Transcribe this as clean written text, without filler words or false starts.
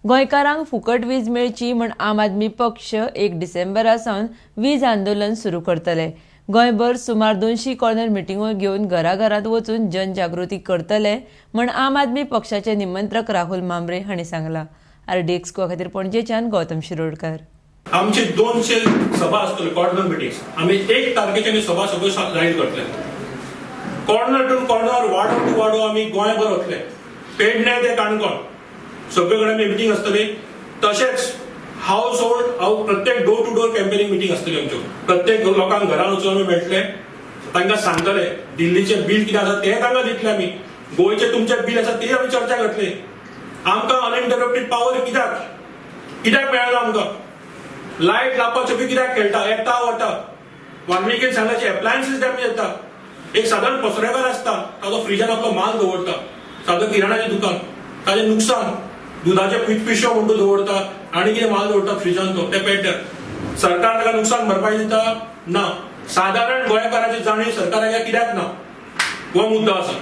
गोंयकारांक फुकट वीज मेळची म्हण आम आदमी पक्ष 1 डिसेंबरा सावन वीज आंदोलन सुरू करतले. गोंयभर सुमार 200 कॉर्नर मिटिंगो घेवन घराघरांत वचून जनजागृती करतले म्हण आम आदमी पक्षाचे निमंत्रक राहुल मामरे हांणी सांगला. आरडीएक्स गोवा खातीर पणजेच्यान गौतम शिरोडकर. आमची 200 सभा आसतल्यो, कॉर्नर मिटिंग्स. आमी 1 तारखेचे आमी सभा सगळ्यो जाहीर करतले. कॉर्नर टू कॉर्नर, वाडो टू वाडो आमी गोंयभर वतले. पेडणे ते काणकोण सगळे कडेन आमी मिटींग आसतली. तशेंच हाऊस होल्ड हांव प्रत्येक door to door campaigning meeting आसतली आमच्यो. प्रत्येक लोकांक घरान वचून आमी मेळटले, तांकां सांगतले दिल्लीचे बील कितें आसा तें तांकां दितले आमी. गोंयचे तुमचे बील आसा ते आमी चर्चा करतले. आमकां अनइंटरप्टेड पावर कित्याक कित्याक मेळना? आमकां लायट लावपाच्यो बी कित्याक खेळटा, येता वता? वाल्मिकीन सांगल्याचे एप्लायन्सीस डॅमेज येता. एक सादारण पसरेकार आसता, ताजो फ्रिजान आपलो माल दवरता, सादो किराणाचें दुकान, ताजें नुकसान. दुधाचे पिशव्यो म्हणटू दवरता आनी कितें माल दवरता फ्रिजान तो ते पेड्ड्यार. सरकार ताका नुकसान भरपाई दिता ना. सादारण गोंयकाराची जाणीव सरकाराक कित्याक ना, हो मुद्दो आसा.